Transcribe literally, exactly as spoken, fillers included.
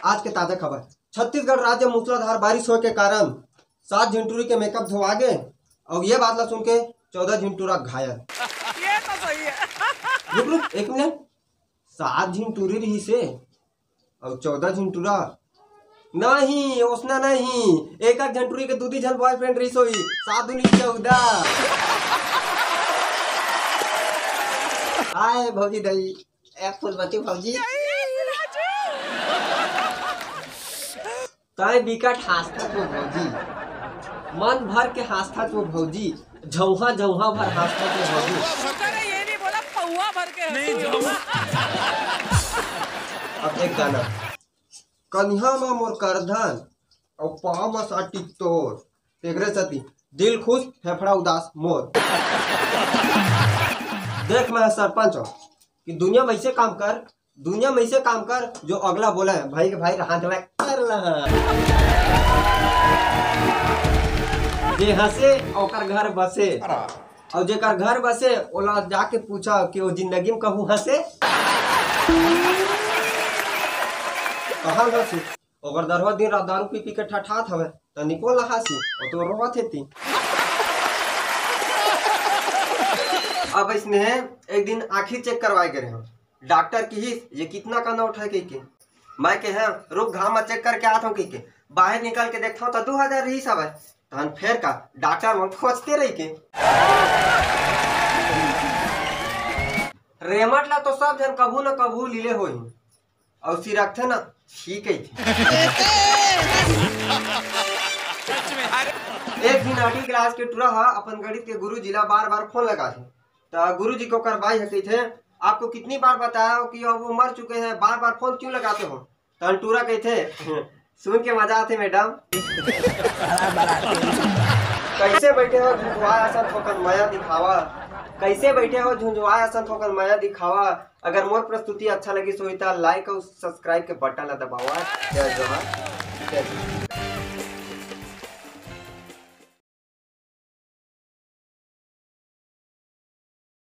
आज के ताजा खबर, छत्तीसगढ़ राज्य मूसलाधार बारिश होए के कारण सात झिन टूरी के मेकअप धोवा गे, अउ ये बात ला सुन के चौदह झिन टूरा घायल। ये तो सही है। रुक रुक एक मिनट, सात झिन टूरी रहिसे अउ चौदह झिन टूरा? नहीं, ओसना नहीं, एक एक झन टूरी के दू दू झन बॉयफ्रेंड रहिस होही, सात दूनी चौदह। हाय भौजी दई, ए फूलमती भौजी। तय बिकट हाँसथस वो भौजी, मन भर के हाँसथस वो भौजी, झौहा झौहा भर हाँसथस वो भौजी। शुक्र है ये नहीं बोला, पौवा भर के हंसी। अब एक गाना, कनिहा म मोर करधन अउ पाँव म साटी तोर, तेकरे सेती दिल खुश फेफड़ा उदास मोर। देख मैं सरपंच हूँ कि दुनिया में ऐसे काम कर, दुनिया में ऐसे काम कर जो अगला बोले, भाई के भाई हाथ ला कर ला। जे हंसे ओकर घर बसे, अउ जेकर घर बसे ओला जाके पूछा कि वो जिंदगी में कहूँ हंसे। कहाँ हंसे? ओकर दरवा दिन रात दारू पी पी के ठठात हवे, त निको लहासी, ओ तो रोवत हे ती। अब इसने एक दिन आँखी चेक करवाए गए हम। डॉक्टर किहिस, "ये कितना का नोट है?" कहिके। मैं कहे, "रुक, घाम में चेक करके आत हूँ," कहिके। बाहर निकल के देखता हूँ तो दो हजार रहिस हवे। तहन फेर का, डॉक्टर मन खोजते रहिके। रेमट ला तो सब झन कभू न कभू लीले होही। अउ सिरकथे ना, ठीक है। एक दिन आठवीं क्लास के टूरा हा अपन गणित के गुरुजी ला बार बार फोन लगाथे। त गुरुजी के ओकर बाई ह कहिथे, "आपको कितनी बार बताया हो कि अब वो मर चुके हैं, बार बार फोन क्यों लगाते हो?" तहन टूरा कहिथे, "सुन के मजा आथे मैडम।" कैसे बैठे हो झुंझुआ असन थोकन मया दिखावा, कैसे बैठे हो झुंझुआ असन थोकन मया दिखावा। अगर मोर प्रस्तुति अच्छा लगिस होही त like अउ subscribe के बटन ला दबावा। जय जोहार, जय जोहार।